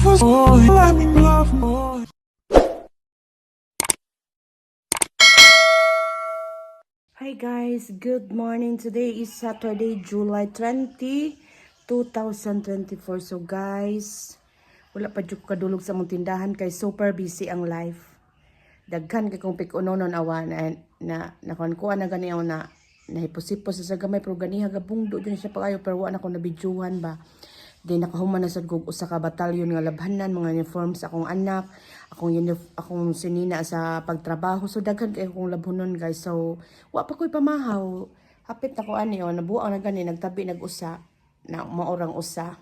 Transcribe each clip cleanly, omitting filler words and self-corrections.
Let me love more. Hi guys, good morning. Today is Saturday, July 20, 2024. So guys, wala pa jud ko kadulog sa among tindahan kay super busy ang life. Daghan kay kong pik-unonon awa na na nakuan na gani ako na nahipos-hipos sa gamay, pero ganiha gabungdo jud siya pagayo, pero wa na ko nabidyuhan ba. Then nakahuman na sad kog usa ka batalyon nga labhanan, mga uniform sa akong anak, akong sinina sa pagtrabaho. So daghan kay akong labhonon, guys. So wa pa ko'y pamahaw. Hapit na ko ani, oh, nabuang na gani nagtabi nag-usa na maorang usa.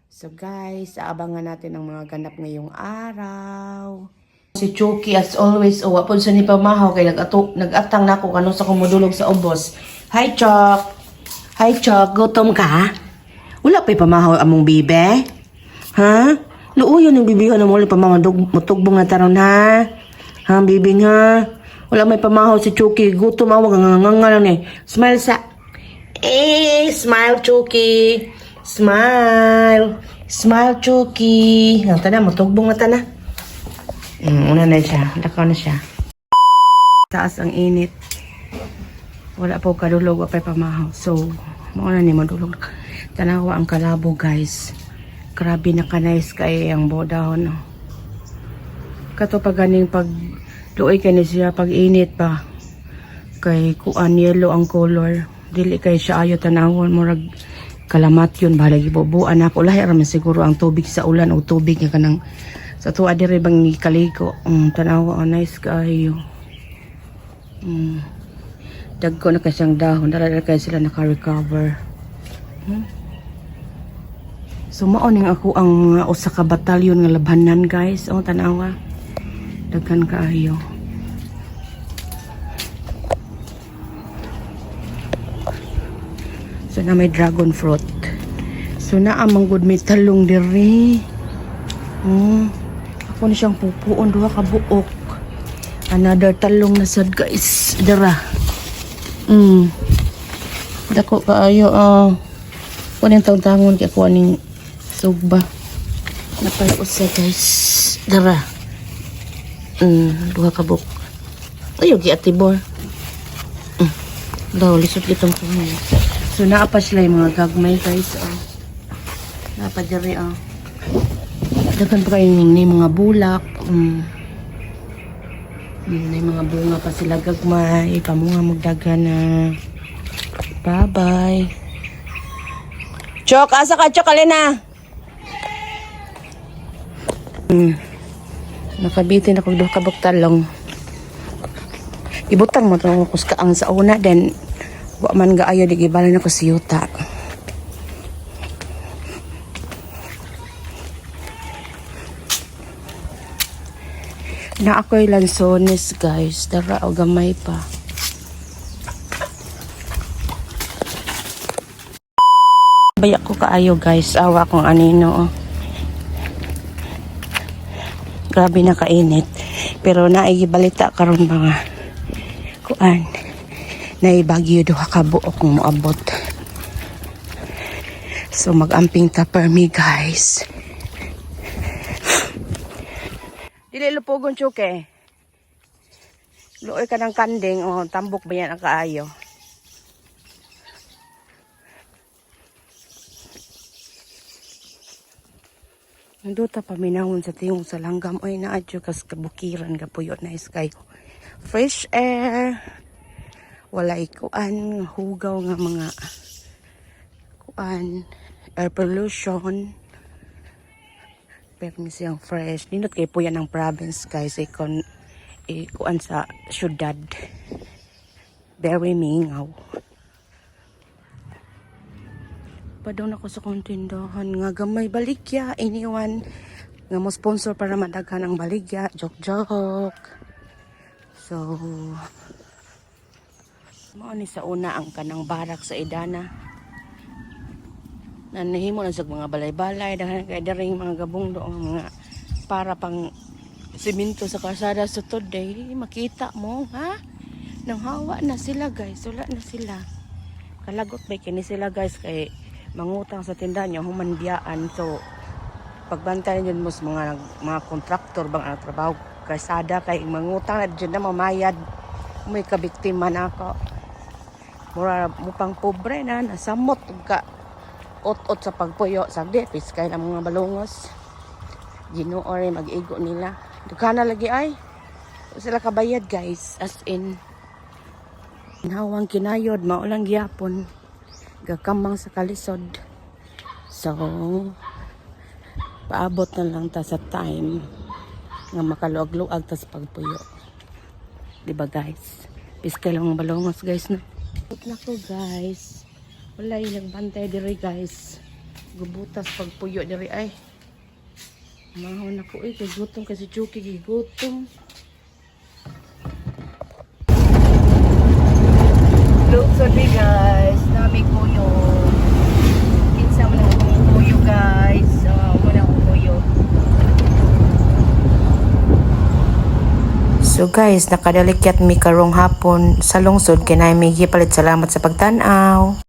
So guys, aabangan natin ang mga ganap ngayong araw. Si Chucky as always, oh, wa pod sa ni pamahaw kay nagatang nako kanu sa kumudulog sa ubos. Hi, Chuck. Hi, Chuck, gutom ka? Wala pa'y pamahaw among bibe? Ha? Luuyon yung bibihan mo, wala pamahaw, mutugbong na taron ha? Ha, bibi nga? Wala may pamahaw si Chucky, gutom ako, nga lang eh. Smile sa. Eh, smile, Chucky. Smile. Smile, Chucky. Ang tana, mutugbong na tana. Una na siya. Lakaw na siya. Taas ang init. Wala po kadulog, wala pa'y pamahaw. So, mauna ni madulog. Tanawa ang kalabo, guys. Grabe na ka-nice kay ang bodahon. Oh. Kato pa ganing pag luoy kay ni siya pag init pa. Kay kuan, yellow ang color. Dili kay siya ayo tanawon, murag kalamat yun bahalag ibubuan ako. Lahi ra man siguro ang tubig sa ulan o tubig nga kanang sa tuwa diri bang kaligo. Tanawa, oh, nice kaayo. Dagko na kay siyang dahon. Dala kay sila naka-recover. So mao ning ako ang mga usa ka batalyon nga labhanan, guys. Oh, tanawa. Daghan kaayo. So na may dragon fruit. So naa man gud may talong diri. Oh, ako na siyang pupuon, duha ka buok. Another talong na sad, guys. Dara. Dako kaayo, ah. Kuan yung tawag-tangon kay kuan ning sugba. Napay usa, guys. Dara. Duha ka buok. Ayo gi atibor. Daw lisod kitong kuha. So naa pa sila yung mga gagmay, guys, oh. Naa pa diri, oh. Daghan pa kayo ni mga bulak. May mga bunga pa sila gagmay. Pamunga magdagan na. Bye-bye. Chok, asa ka, Chok? Alina? Nakabitin ako duha ka buok talong. Ibutang mo to kuskaang sa una, then wa man gaayo di gibalin ako si yuta. Na ako'y lansones, guys. Dara o gamay pa. Bayak ko kaayo, guys. Awa kong anino, oh. Grabe na kainit. Pero naigibalita karon mga kuan. Naibagyo duha ka buok moabot. So magamping ta permi, guys. Dili lupogon, chuke. Luoy ka ng kanding o tambok ba yan ang kaayo. Nanduta paminahon sa tingong sa langgam. Oy, naadyo kas kabukiran kapuyo na kayo. Fresh air. Wala ikuan, hugaw nga mga kuan, air pollution. Pero siyang fresh. Nindot kay po yan ang province, guys. Ikon, ikuan sa syudad. Very mingaw. Padong ako sa kong tindahan nga gamay baligya. Anyone nga mo sponsor para madaghan ang baligya. Joke joke. So, mao ni sa una ang kanang barak sa Idana. Na nahimo na sa mga balay-balay, daghan kay diring mga gabong doong mga para pang simento sa kalsada. So today, makita mo, ha? Nanghawa na sila, guys. Wala na sila. Kalagot ba kini sila, guys, kay mangutang sa tindahan niya human biyaan. So Pagbantay yun mo sa mga kontraktor bang ang trabaho kasada kay mangutang na dyan na mamayad, may kabiktima na ako. Mura mo pang pobre na nasamot ug ka ot-ot sa pagpuyo sagdi piskay ang mga balungos. Ginoo rin mag-igo nila. Dukana lagi ay. Sila kabayad, guys, as in. Hawang kinayod, maulang gyapon. Gakamang sa kalisod. So, paabot na lang ta sa time nga makaluag-luag ta sa pagpuyo. Di ba, guys? Piskay lang ang balongos, guys, no? Nako, guys. Wala yung nagbantay diri, guys. Gubutas pagpuyo diri ay. Mahon ako eh, kay gutom kasi Chucky, kay gutom. Look so big, guys, nami kuyo. Kinsa man ang akong kuyo, guys. So, mo na akong kuyo. So guys, nakadalikyat mi karong hapon sa lungsod kay naay mi gipalit. Salamat sa pagtan-aw.